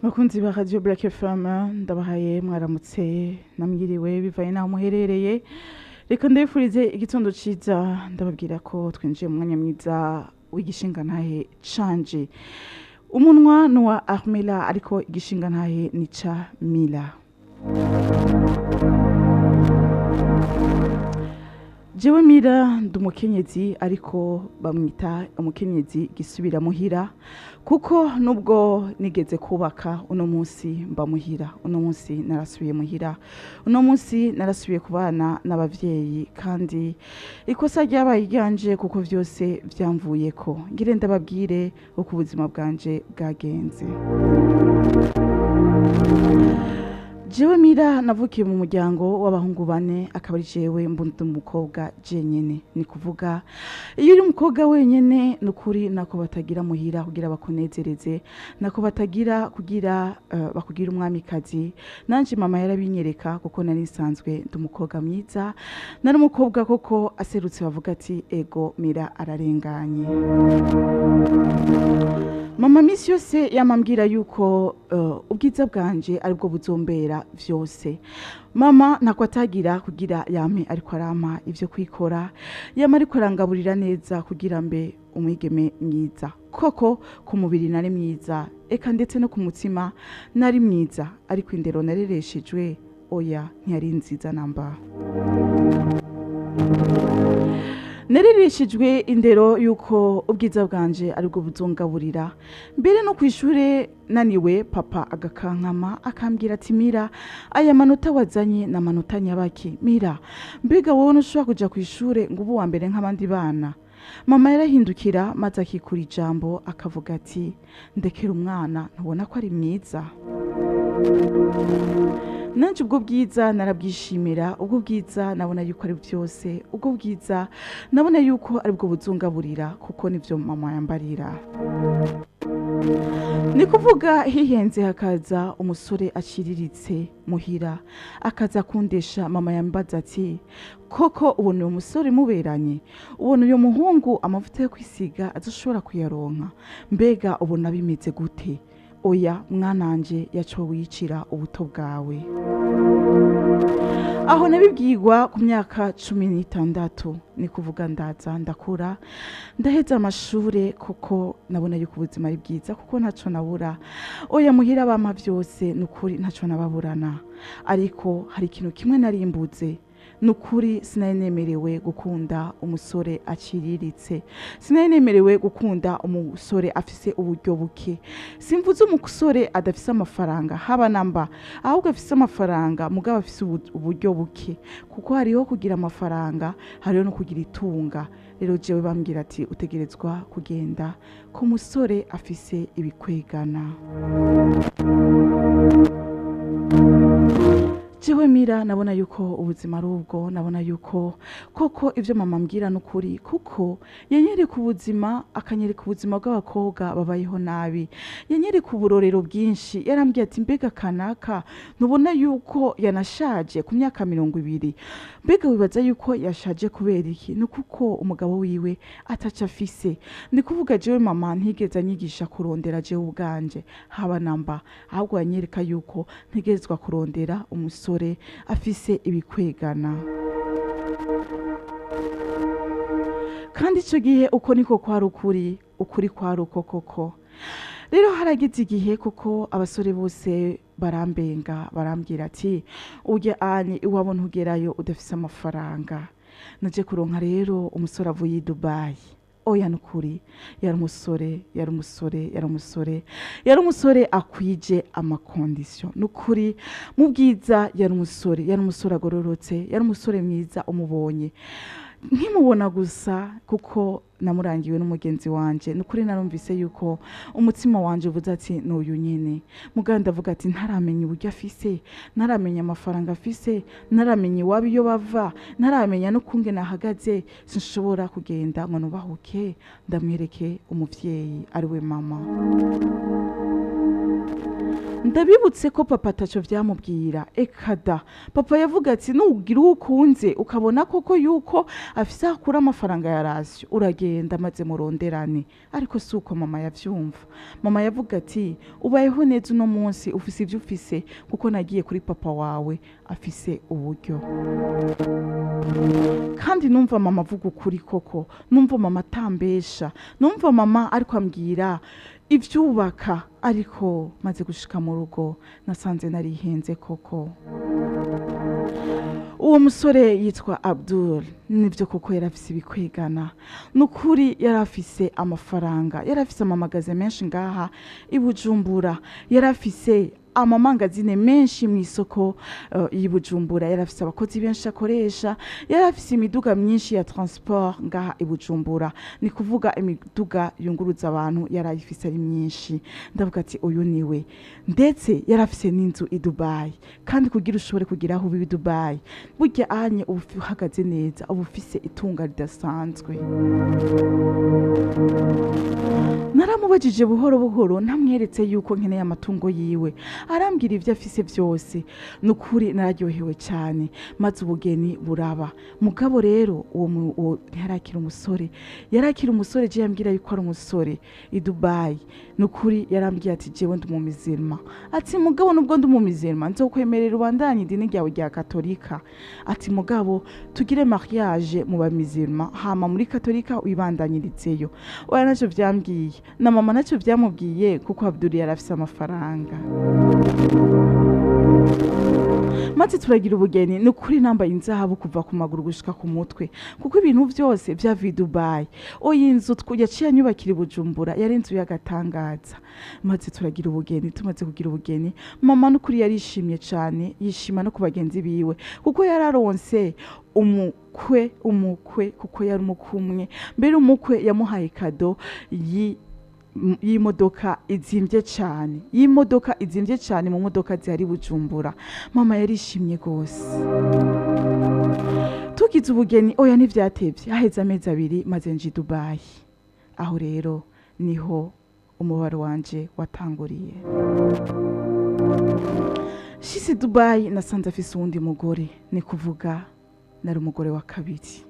Bakunzi ba Radio Black FM, ndabahaye mwaramutse namwiriwe bivaye naho muherereye. Reka ndabifurize igitondo ciza, ndababwira ko twinjiye mu mwanya mwiza w'igishingantahe canje. Umunwa ni uwa Armela, ariko igishingantahe ni ca Mila. Jewe Mira ndi umukenyezi, ariko bamwita umukenyezi gisubira muhira, kuko nubwo nigeze kubaka, uno munsi mba muhira, uno munsi narasubiye muhira, uno munsi narasubiye kubana n'abavyeyi, kandi ikosa ryabaye iryanje kuko vyose vyamvuyeko. Ngire ndababwire uko ubuzima bwanje bwagenze. Jewe Mira navukiye mu muryango w'abahungu bane, akaba ari jewe mbundi umukobwa jenyene. Ni kuvuga iyo uri umukobwa wenyene, nukuri nako batagira muhira kugira bakunezereze, nako batagira kugira bakugira umwamikazi. Nanje mama yarabinyereka kuko nari nsanzwe ndi umukobwa mwiza, nari umukobwa koko aserutse bavuga ati ego Mira ararenganye. Mama misi yose yamambwira yuko ubwiza bwanje aribwo buzombera vyose. Mama ntako atagira kugira yampe, ariko arampa ivyo kwikora, yama ariko arangaburira neza kugira mbe umwigeme mwiza. Koko ku mubiri nari mwiza, eka ndetse no ku mutima nari mwiza, ariko indero narereshejwe oya ntiyari nziza namba. Narereshejwe indero yuko ubwiza bwanje aribwo buzongaburira. Mbere no kwishure naniwe, papa agakankama akambwira ati Mira, aya manota wazanye na manota nyabaki. Mira, mbega wowe ntushobora kuja kwishure ngo ube uwa mbere nk'abandi bana? Mama yarahindukira maze akikura ijambo akavuga ati ndekera umwana, ntubona ko ari mwiza? Nanje ubwo bwiza narabwishimira, ubwo bwiza nabona yuko ari byose, ubwo bwiza nabona yuko ari bwo buzungaburira, kuko nivyo mama yambarira. Ni kuvuga hihenze hakaza umusore aciriritse muhira akaza kundesha. Mama yambaza ati koko ubona uyu musore muberanye, ubona uyu muhungu amavuta yo kwisiga azoshobora kuyaronka, mbega ubona bimeze gute? Oya mwananje, yaco wicira ubuto bwawe. Aho nabibwirwa ku myaka 16. Ni kuvuga ndaza ndakura, ndaheza amashure, kuko nabona yuko ubuzima ari bwiza, kuko ntaco nabura. Oya muhira bampa vyose, nukuri ntaco nababurana, ariko hari ikintu kimwe narimbuze. Nukuri sinari nemerewe gukunda umusore aciriritse, sinari nemerewe gukunda umusore afise uburyo buke. Simvuze umusore adafise amafaranga haba namba, ahubwo afise amafaranga mugabo afise uburyo buke, kuko hariho kugira amafaranga, hariho no kugira itunga. Rero jewe bambwira ati utegerezwa kugenda ku musore afise ibikwegana. Jewe Mira nabona yuko ubuzima ari ubwo, nabona yuko koko ivyo mama ambwira nukuri, kuko yanyereka ubuzima, akanyereka ubuzima bw'abakobwa babayeho nabi, yanyereka uburorero bwinshi. Yarambwiye ati mbega kanaka ntubona yuko yanashaje ku myaka 20, mbega wibaza yuko yashaje kubera iki? Ni kuko umugabo wiwe ataco afise. Ni kuvuga jewe mama ntigeze anyigisha kurondera jewe ubwanje haba namba, ahubwo yanyereka yuko ntegerezwa kurondera umusore afise ibikwegana. Kandi ico gihe uko niko kwari ukuri, ukuri kwari uko koko. Rero harageze igihe koko abasore bose barambenga, barambwira ati urya ani iwabo ntugerayo udafise amafaranga. Naje kuronka rero umusore avuye i Dubai. Oya nukuri yari umusore, yari umusore, yari umusore, yari umusore akwije amakondisiyo. Nukuri mu bwiza yari umusore, yari umusore agororotse, yari umusore mwiza umubonye. Nkimubona gusa kuko namurangiwe n'umugenzi wanje, nukuri narumvise yuko umutima wanje uvuze ati n'uyu nyene. Mugabo ndavuga ati ntaramenya uburyo afise, ntaramenya amafaranga afise, ntaramenya iwabo iyo bava, ntaramenya n'ukungene ahagaze, sinshobora kugenda ngo nubahuke ndamwereke umuvyeyi ari we mama. Ndabibutse ko papa ataco vyamubwira, ekada papa yavuga ati nugira uwo ukunze ukabona koko yuko afise aho akura amafaranga ya rasiyo, uragenda maze muronderane. Ariko si uko mama yavyumva. Mama yavuga ati ubayeho neza uno munsi, ufise ivyo ufise kuko nagiye kuri papa wawe afise uburyo. Kandi numva mama avuga ukuri koko, numva mama atambesha, numva mama ariko ambwira ivyubaka. Ariko maze gushika mu rugo nasanze narihenze koko. Uwo musore yitwa Abdul, nivyo koko yarafise ibikwegana, nukuri yarafise amafaranga, yarafise amamagaze menshi ngaha i Bujumbura, yarafise amamangazine menshi mu isoko y'i Bujumbura, yarafise abakozi benshi akoresha, yarafise imiduga myinshi ya transport ngaha i Bujumbura, ni kuvuga imiduga yunguruza abantu yarayifise ari myinshi. Ndavuga ati uyu niwe. Ndetse yarafise n'inzu i Dubai, kandi kugira ushobore kugira aho uba i Dubai burya anye uba uhagaze neza, uba ufise itunga ridasanzwe. Naramubajije buhoro buhoro, ntamweretse yuko nkeneye amatungo yiwe, arambwira ivyo afise vyose. Nukuri nararyohewe cyane, maze ubugeni buraba. Mugabo rero uwo ntiyarakira umusore, yarakira umusore, je yambwira yuko ari umusore i Dubai. Nukuri yarambwiye ati jewe ndi umumizirima. Ati mugabo nubwo ndi umumizirima nzokwemerera ubandanye idini ryawe rya katolika. Ati mugabo tugire mariage mu bamizirima, hama muri katolika wibandanyiritseyo. Oya ntacyo vyambwiye, na mama ntacyo vyamubwiye, kuko Abdul yarafise amafaranga. Maze turagira ubugeni, ni ukuri nambaye inzahabu kuva ku maguru gushika ku mutwe, kuko ibintu vyose vyavuye i Dubai. Oya inzu yaciye anyubakira i Bujumbura yari inzu y'agatangaza. Maze turagira ubugeni, tumaze kugira ubugeni mama n'ukuri yarishimye cane, yishima no ku bagenzi biwe, kuko yararonse umukwe kuko yari umukumwe. Mbere umukwe yamuhaye kado y'imodoka izimvye cane, y'imodoka izimvye cane mu modoka zihari Bujumbura. Mama yarishimye gose. Tugize ubugeni, oya ntivyatevye, haheze amezi 2 maze nje i Dubai. Aho rero niho umubaro wanje watanguriye. Shise Dubai nasanze afise uwundi mugore, ni kuvuga nari umugore wa kabiri.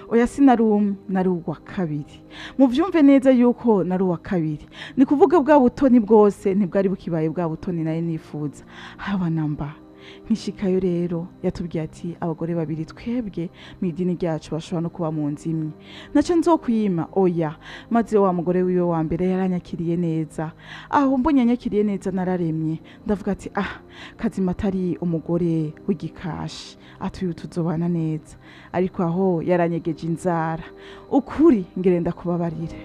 Oya sinari umwe, nari uwa kabiri. Muvyumve neza yuko nari uwa kabiri. Ni kuvuga bwa butoni bwose ntibwari bukibaye bwa butoni nari nifuza. Haba namba. Nkishikayo rero yatubwiye ati abagore babiri twebwe mu idini ryacu bashobora no kuba mu nzu imwe. Naco nzokwima oya. Maze wa mugore wiwe wa mbere yaranyakiriye neza. Aho mbonye anyakiriye neza nararemye. Ndavuga ati ah, kazima atari umugore w'igikashi, atuye tuzobana neza. Ariko aho yaranyegeje inzara. Ukuri ngirenda kubabarire.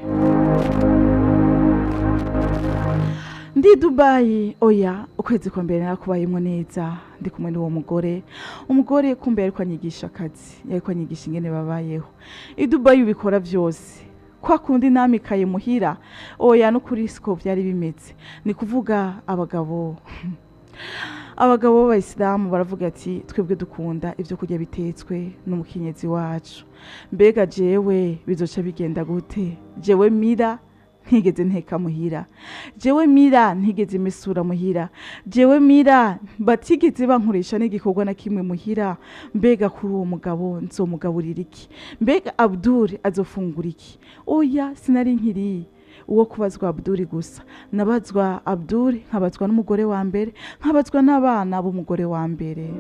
Ndi Dubai, oya ukwezi kwa mbere narakubayemo neza, ndi kumwe n'uwo mugore. Umugore kumbe yariko anyigisha akazi, yariko anyigisha ingene babayeho. I Dubai ubikora vyose. Kwa kundi namikaye muhira, oya no kuri siko vyari bimeze. Ni kuvuga abagabo b'abayisilamu baravuga ati twebwe dukunda ivyo kurya bitetswe n'umukenyezi wacu. Mbega jewe bizoca bigenda gute? Jewe mira ntigeze nteka muhira, jewe mira ntigeze mesura muhira, jewe mira batigeze bankoresha n'igikorwa na kimwe muhira. Mbega kuri uwo mugabo nzomugaburira iki? Mbega Abdul azofungura iki? Oya sinari nkiri uwo kubazwa Abdul gusa, nabazwa Abdul, nkabazwa n'umugore wa mbere, nkabazwa n'abana b'umugore wa mbere.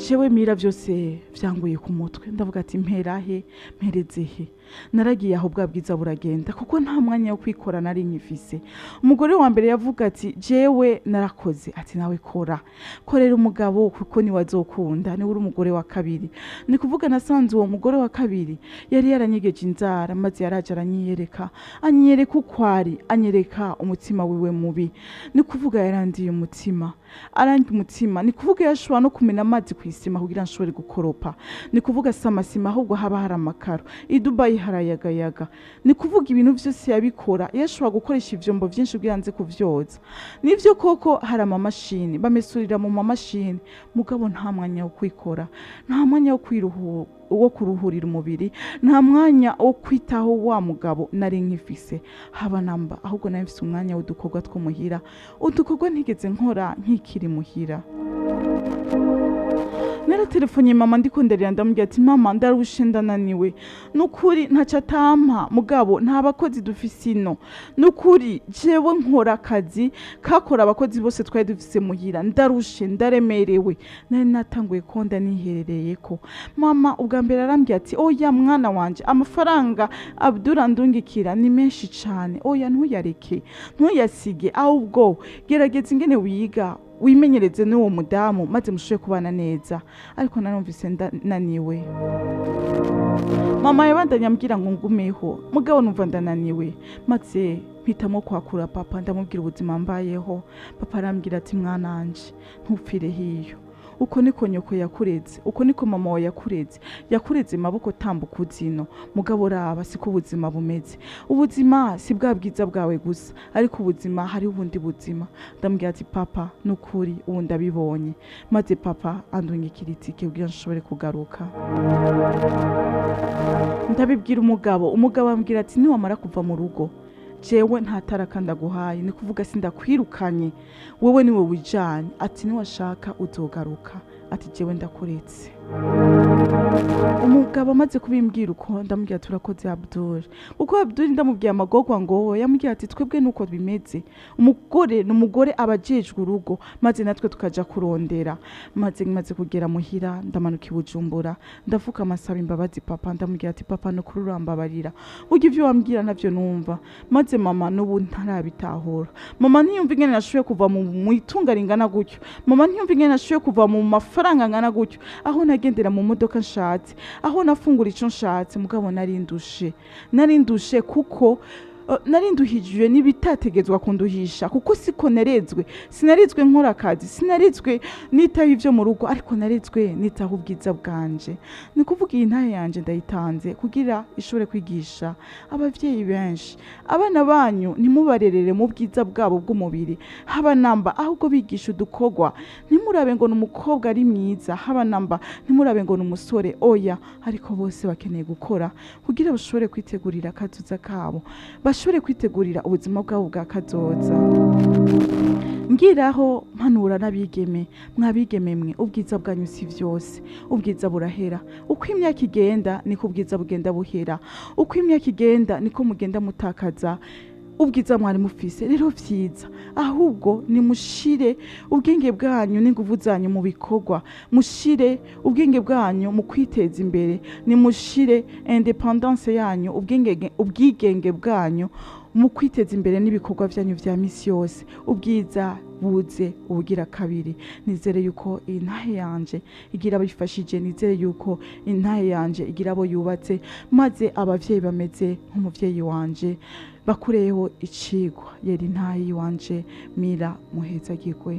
Jewe mira vyose vyanguye ku mutwe, ndavuga ati mpera he, mpereze he? Naragiye aho bwa bwiza buragenda, kuko nta mwanya wo kwikora nari nkifise. Umugore wa mbere yavuga ati jewe narakoze, ati nawe kora, korera umugabo kuko ni wazokunda, ni uri umugore wa kabiri. Ni kuvuga nasanze uwo mugore wa kabiri yari yaranyegeje inzara, maze yaraje aranyiyereka, anyereka uko ari, anyereka umutima wiwe mubi. Ni kuvuga yarandiye umutima, arandya umutima. Ni kuvuga yashobora no kumena amazi ku kw'isima kugira nshobore gukoropa. Ni kuvuga si amasima, ahubwo haba hari amakaro. I Dubai harayagayaga. Ni kuvuga ibintu vyose yabikora, yashobora gukoresha ivyombo vyinshi kugira nze kuvyoza. Nivyo koko hari amamashini, bamesurira mu mamashini, mugabo nta mwanya wo kwikora, nta mwanya wo kuruhurira umubiri, nta mwanya wo kwitaho wa mugabo nari nkifise, haba namba. Ahubwo nari mfise umwanya w'udukorwa two muhira, udukorwa ntigeze nkora nkikiri muhira. Naratelefonnye mama ndiko ndarira, ndamubwira ati: "Mama, ndarushe, ndananiwe, nukuri ntacyo atampa, mugabo nta bakozi dufise ino. Nukuri jewe nkora akazi kakora abakozi bose twari dufise muhira. Ndarushe, ndaremerewe." Nari natanguye konda niherereyeko. Mama ubwa mbere arambwira ati: "Oya mwana wanje, amafaranga Abdul andungikira ni menshi cane. Oya, ntuyareke, ntuyasige, ahubwo gerageza ingene wiga, wimenyereze n'uwo mudamu, maze mushobore kubana neza." Ariko narumvise naniwe. Mama yabandanya ambwira ngo ngumeho, mugabo numva ndananiwe, maze mpitamo kwakura papa, ndamubwira ubuzima mbayeho. Papa arambwira ati: "Mwananje, ntupfire hiyo. Uko niko nyoko yakureze, uko niko mama wawe yakureze, yakureze maboko tambuka uzino. Mugabo raba, siko ubuzima bumeze. Ubuzima si bwa bwiza bwawe gusa, ariko ubuzima hariho ubundi buzima." Ndamubwira ati: "Papa, nukuri ubu ndabibonye." Maze papa andungikira itike kugira nshobore kugaruka. Ndabibwira umugabo, umugabo ambwira ati: "Niwamara kuva mu rugo, jewe nta taraka ndaguhaye, ni kuvuga sindakwirukanye, wewe niwe wijanye." Ati: "Niwashaka uzogaruka." Ati: "Jewe ndakuretse." Umugabo amaze kubimbwira uko, ndamubwira: "Turakoze Abdul." Kuko Abdul ndamubwiye amagorwa ngo yamubwira ati: "Twebwe nuko bimeze, umugore ni umugore, aba ajejwe urugo, maze natwe tukaja kurondera." Maze maze kugera muhira, ndamanuka i Bujumbura, ndavuga amasaba imbabazi papa. Ndamubwira ati: "Papa, nukuri urambabarira, burya ivyo wambwira navyo numva." Maze mama n'ubu ntarabitahura. Mama ntiyumva ingene nashoboye kuva mu itunga ringana gutyo. Mama ntiyumva ingene nashoboye kuva mu mafaranga angana gutyo, aho nagendera mu modoka nshatse, aho nafungura ico nshatse. Mugabo narindushe, narindushe kuko narinduhijwe n'ibitategezwa kunduhisha, kuko siko narezwe. Sinarezwe nkora akazi, sinarezwe nitaho ivyo mu rugo, ariko narezwe nitaho ubwiza bwanje. Ni kuvuga iyi ntahe yanje ndayitanze kugira ishobore kwigisha abavyeyi benshi: abana banyu ntimubarerere mu bwiza bwabo bw'umubiri, haba namba, ahubwo bigisha udukorwa. Ntimurabe ngo ni umukobwa ari mwiza, haba namba, ntimurabe ngo ni umusore, oya, ariko bose bakeneye gukora kugira bashobore kwitegurira akazoza kabo, bashobore kwitegurira ubuzima bwabo bwa kazoza. Ngiraho mpanura n'abigeme: mwabigeme mwe, ubwiza bwanyu si vyose. Ubwiza burahera. Uko imyaka igenda niko ubwiza bugenda buhera. Uko imyaka igenda niko mugenda mutakaza ubwiza mwari mufise. Rero vyiza ahubwo nimushire ubwenge bwanyu n'inguvu zanyu mu bikorwa, mushire ubwenge bwanyu mu kwiteza imbere, nimushire indépendance yanyu, ubwigenge bwanyu mu kwiteza imbere n'ibikorwa byanyu vya misi yose, ubwiza buze ubugira kabiri. Nizere yuko iyi ntahe yanje igira abifashije, nizere yuko intahe yanje igira abo yubatse, maze abavyeyi bameze nk'umuvyeyi wanje bakureho icigwa. Yera intahe yiwanje Mira, muhezagirwe.